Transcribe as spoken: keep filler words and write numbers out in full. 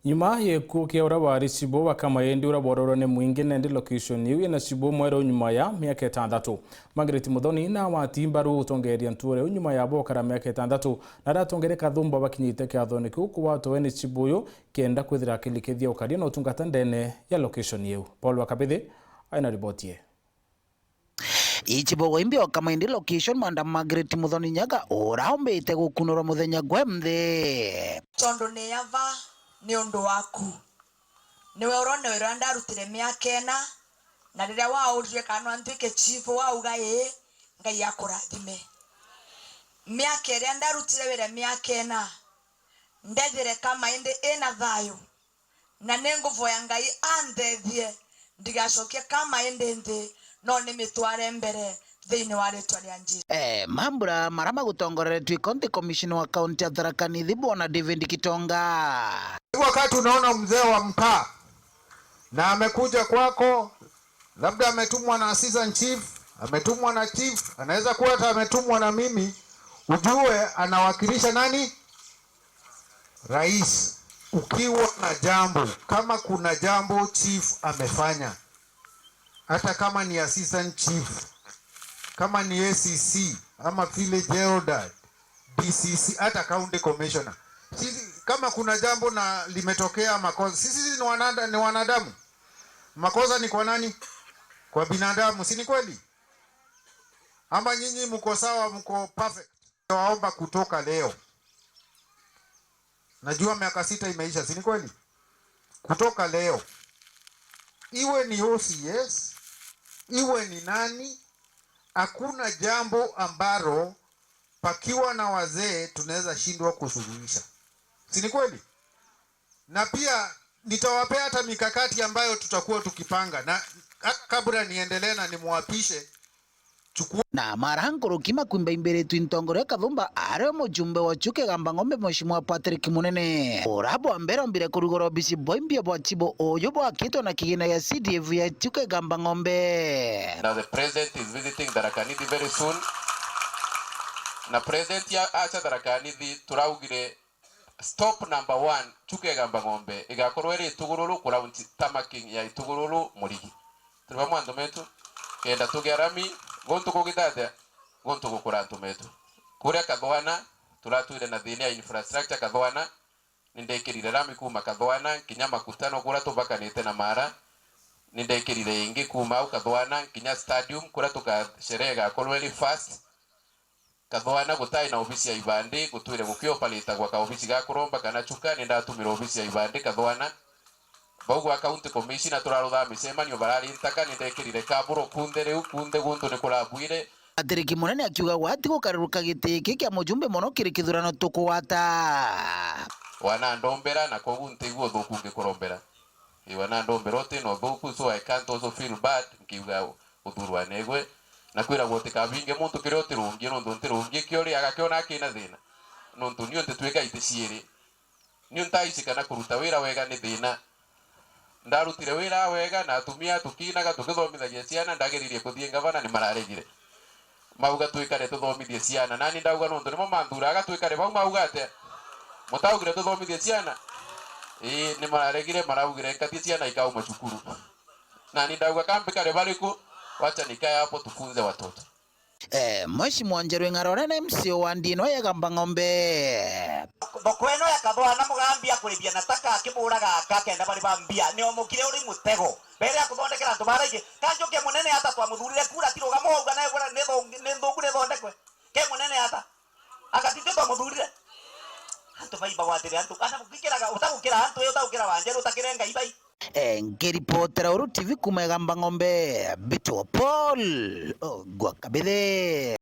Nyuma ya gikuu kia uria wari cibu wa Kamaindi uria wororwe ni mwingi, nandi location iu ina cibu mweru nyuma ya miaka itantatu. Margaret Muthoni na wati mbaru utongeria ntuura iu nyuma ya bokara miaka itantatu, na aratongeria Kathumba bakinyite kiathone kiu kuwatowe ni cibu uyu kenda kwithira akilikithia ukaria na utungata ndene ya location iu. Paul wa Kabithi aina riboti ii. Ichibogo imbi o Kamaindi location, Madam Margaret Muthoni Nyaga, ura umbite gukunurwa muthenya gwe nthi. Tondu ni ava ni undu waku. Niwe urone uria ndarutire miaka ina, na riria waurirwe kana no ntuike chief, wauga ii, Ngai akurathime. Miaka iria ndarutire wira miaka ina, ndethire Kamaindi ina thayu. Na ni nguvoya Ngai andeethie ndigacokie Kamaindi nthi, no nimitware mbere thiini wa ritwa ria Jesu. Eh, mambura mara magutongoreretue County Commissioner wa County ya Tharaka Nithi, Bwana David Kitonga. Wakati unaona mzee wa mtaa na amekuja kwako, labda ametumwa na assistant chief, ametumwa na chief, anaweza kuwa hata ametumwa na mimi, ujue anawakilisha nani? Rais, ukiwa na jambo, kama kuna jambo chief amefanya, hata kama ni assistant chief, kama ni A C C, ama village elder, D C C, hata county commissioner, sisi, kama kuna jambo na limetokea makosa, sisi ni wanada-, ni wanadamu. Makosa ni kwa nani? Kwa binadamu, si ni kweli? Ama nyinyi mko sawa, mko perfect? Nawaomba kutoka leo. Najua miaka sita imeisha, si ni kweli? Kutoka leo, iwe ni O C S, iwe ni nani, hakuna jambo ambalo pakiwa na wazee tunaweza shindwa kusuluhisha. Si ni kweli? Na pia nitawapea hata mikakati ambayo tutakuwa tukipanga. Na hata kabla niendelee na nimwapishe, chukua. Na mara nkuruki makwimba imbiritwe intongoria Kathumba, ario mujumbe wa Chuka Igamba Ng'ombe, Mheshimiwa Patrick Munene. Ura bwa mbere ombire kurugura obisi bwa imbia bwa chibo uyu bwakitwe na kigina gia C D F ya Chuka Igamba Ng'ombe. Now the president is visiting Tharaka Nithi very soon. Na president ya acha Tharaka Nithi, turaugire stop number one, Chuka Igamba Ng'ombe igakorwo iri Itugururu, ground tarmac ya Itugururu Murigi. Turi bamwe antu metu, kenda tugia rami, guntu kugitatia, guntu gukura antu metu. Kuria Kathwana, turatwire na thina ya infrastructure Kathwana, nindekirire rami kuma Kathwana, kinya Makutano kuria tubakanite na Mara, nindekirire ingi kuma au Kathwana, kinya stadium, kuria tuka-, sherehe igakorwo iri first, Kathwana gutai na obisi ya ibandi, gutwire gukioparitagwa ka obisi ga kuromba kana Chuka, ni ndatumire obisi ya ibandi Kathwana. Bau gwa county commissioner turaruthaa micemanio barari ntaka, ni ndekirire kaburo kunthe riu, kunthe guntu ni kurabwire. Atiriki munene akiuga gwati gukaruruka giti iki kia mujumbe mono kiri kithurano tukugwata. Wanandombera, na kogu ntigua uthuku ngikurombera. Ii, wanandombera uti na uthuku, so I can't also feel bad nkiuga uthurwa negwe, na kwiragwa utikabinge muntu kiria utirungie, nontu ntirungie kio ri agakiona akina thina, nontu niu ntitwika iti ciiri. Niu ntaici kana kuruta wira wega ni thina. Ndarutire wira wega na atumia tukinaga tukithomithagia ciana, ndageririe kuthii ngavana ni mararegire. Mauga twikare tuthomithie ciana. Nani ndauga nontu nimo manthuraga twikare bau, mauga atia? Mutaugire tuthomithie ciana? Ii, ni mararegire, maraugire nkathie ciana ikauma cukuru. Nani ndauga ka mbikare bariku? Wacha nikae hapo tufunze watoto. Eh, Mheshimiwa Njeru Ing'aro, uria ni M C A wa ward ino ya Igamba Ng'ombe. Thoko ino ya Kathwana Mugambi akuribia na taka akiburaga aka kenda bari ba mbia, ni omukire uri mutego. Mbere ya kuthondekera antu bara ingi, ka njuke munene ata twamuthurire kura tirugamo wauga nawe bura ni thongi-, ni nthuku ni thondekwe? Ke munene ata? Aka titwe twamuthurire? Antu bai bagwatire antu, kana gukikiraga, utagukira antu, utagukira Wanjeru, utakire Ngai bai. Eh, nkiripotera Uru T V kuma Igamba Ng'ombe, Mbitwa Paul Ogwa Kabithe.